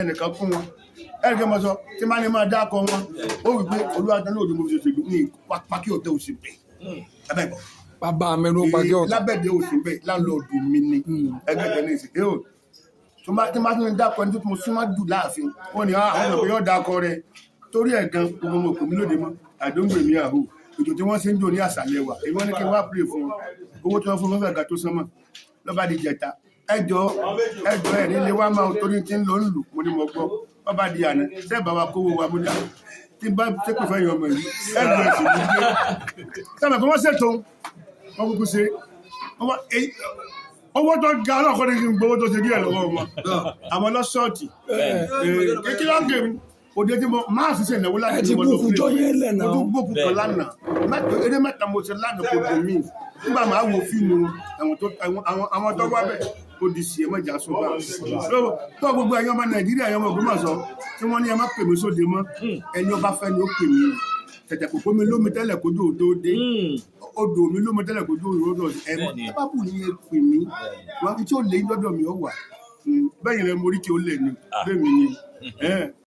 Ẹnìkan fún wọn ẹnìkan mọ sọ tí máa ní máa dákọ wọn, ó wí pé olúwa ní òde mo fi ṣèṣèlú ní pàkí ọ̀tẹ̀ òsì bẹ́ẹ̀ abẹ́ ìbọn. Bàbá mi ló pàkí ọ̀tá. Lábẹ́dẹ̀ òsì bẹ́ẹ̀, landlord mi ni ẹgbẹ́ tẹ̀ ní ìsìn yóò tó bá tí máa tún dákọ ẹni tó tún súnmọ́ jù láàfin, wọn ni àwọn ọ̀nà yóò dákọ rẹ torí ẹ̀ gan gbogbo wọn kò mí lóde mọ́ àdóńgbèmí àhó. Ètò tí wọ́n ṣe ń jò ní àṣàlẹ̀ wa, èyí wọ́n ní kí n wá pè fún wọn, owó tí wọ́n fún wọn fẹ́ ga tó sánmọ̀ lọ́ba di jẹta. Ẹjọ́ ẹjọ́ ẹ̀ nílé wa máa torí tí ń lọ ń lù. Mo ní mo gbọ́. Bọ́ba di àná sẹ́ẹ̀ wa kówó wa, mo ní àwọn tí bá ṣépè fẹ́ yọ ọmọ yìí ẹgbẹ́ ẹ̀sìn ní gbé sábà kí wọ́n ṣètò wọn kúkú ṣe owó tó ga ọlọ́kọ́ ní kí n gbowó tó ṣe díẹ̀ lọ́wọ́ wọn, àwọn lọ́sọ̀ọ̀tì kékeré ọ̀gẹ̀ mi òde tí mo máa fi ṣe ìnáwó láti Ẹ ti mo lọ búkú jọ yẹn lẹ̀ náà. Mo tún gbókù kan lánàá, eré mẹ́ta mo ṣe lánàá, kò dùn mí. Nígbà máa wo fíìmù àwọn tó wá bẹ̀, ó di sí ẹ mọ̀jà sọ́gbà tó gbogbo ẹ̀yin ọmọ Nàìjíríà, ẹ̀yin ọmọ Ògbómọ̀ṣọ́ tí wọ́n ní ẹ má pè mí sóde mọ́, ẹni ọba fẹ́ ni ó pè mí. Tẹ̀tẹ̀ kò pómi lómi tẹ́lẹ̀ kójú òdo dé, odò mi lómi tẹ́lẹ̀ kójú òdo ẹ̀ mọ́. Ẹ bá bù ní ẹ pè mí wọn tí ó lé lọ́dọ̀ mi ó wà bẹ́yìn rẹ mo rí kí ó lè ní bẹ́ẹ̀ mi ni.